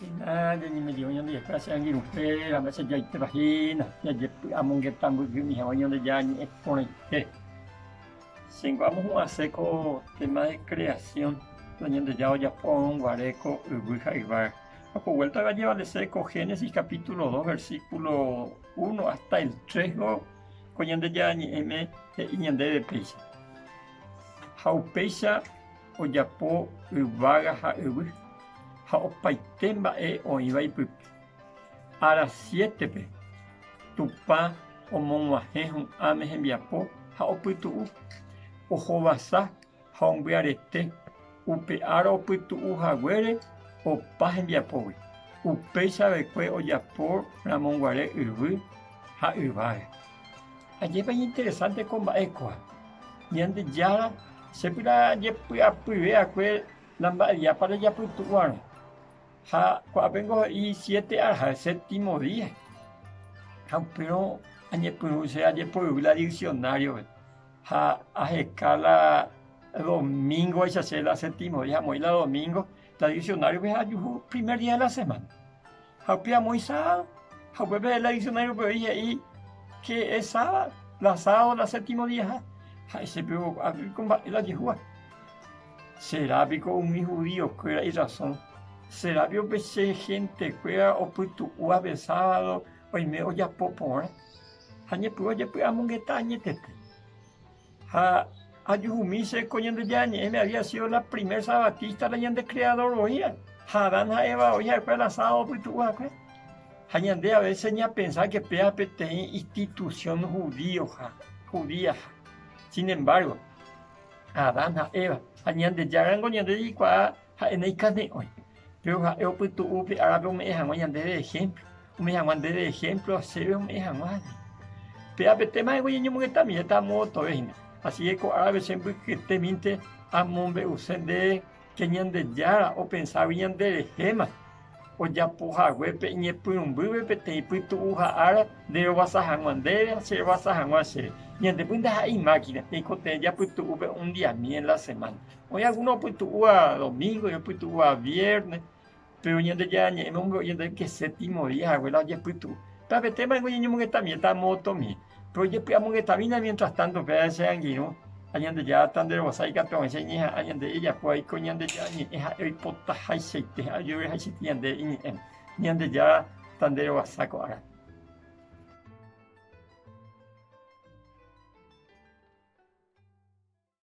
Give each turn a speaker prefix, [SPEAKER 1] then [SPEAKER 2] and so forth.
[SPEAKER 1] Péina ñañeme'ẽvo Ñandejára che angirũkuéra, mba'eichaitépa hína jajepy'amongeta mbykymi hag̃ua Ñandejára ñe'ẽ porãite. Chéngo amohu'ãse ko tema de creación la Ñandejára ojapórõ guare ko yvy ha yvága. Ha ko vuéltape ajevalese ko Génesis capítulo 2 versículo 1 hasta el 3 ko Ñandejára ñe'ẽme he'i ñandéve péicha. Ha upéicha ojapo yvága ha yvy, ha opaite mba'e oĩva ipype. Ára siétepe, Tupã omog̃uahẽ hu'ãme hembiapo ha opytu'u, ohovasa ha ombyarete upe ára opytu'u haguére opa hembiapógui, upéicha va'ekue ojapo ramoguare yvy ha yvága. Ajépa iñinteresánte ko mba'e kóva! Ñandejára che py'ajepy'apyve va'ekue la mba'ejápa rejapytu'uarõ. Ha ko'ápe ningo he'i siete ára, séptimo día. Ha upérõ añepyrũ che ajepoyvy la diksionáriope ha aheka la domingo-vaicha che la séptimo día, amoĩ la domingo la diksionáriope ha ajuhu primer día de la semana. Ha upe amoĩ sábado, ha upépe la diccionario-pe oĩ he'i que es sábado, la sábado la séptimo diaha. Ha'e che pe ko mba'e la ojehúva. Será piko umi judío-kuéra irrazón? Será piko pe che gente-kuéra opytu'úva pe sábado oime ojapo porã? Ha ñepyrũ ojepy'amongeta añetete. Ha ajuhumi che ko Ñandejára Ñe'ẽme había sido la primer sabatista la ñande Creador oĩva, ha Adán ha Eva oĩ ha'ekuéra la sábado opytu'u va'ekue. Ha ñande a veces ñapensa que péva peteĩ institución judíoha, judíaha. Sin embargo, Adán ha Eva, ha Ñandejára ningo ñande jaikuaa Ha'e naikane'õi, péro ha'e opytu'u upe árape ome'ẽ hag̃ua ñandéve ehémplo, ome'ẽ hag̃ua ndéve ehémplo ha chéve ome'ẽ hag̃ua avei. Péva pe téma ha'éngo ñañomongetamiéta amotove hína. Así ke ko árape che mbykyetéminte amombe'use ndéve ke Ñandejára openságui ñanderehéma ojapo hague pe iñepyrũmbýpe peteĩ pytu'uha ára nde rovasa hag̃ua ndéve ha che rovasa hag̃ua chéve. Ñandepy ndaha'éi mákina, ñaikotevẽ japytu'u pe un diami en la semána. Oĩ algúno opytu'úva domingo, oĩ opytu'úva viernes, péro Ñandejára Ñe'ẽme omombe'u ñandéve ke séptimo día hague la ojepytu'u. Péva pe téma ningo ñañomongetamiéta motomi, péro ojepy'amongetamína mientras tanto péva che angirũ ha Ñandejára tanderovasa ikatu hag̃uáicha iñeha'ã ñande ijapo aiko Ñandejára Ñe'ẽ ha'e oipotahaichaite ha ojerovehaichaite ñandéve iñe'ẽme. Ñandejára tanderovasa ko árape.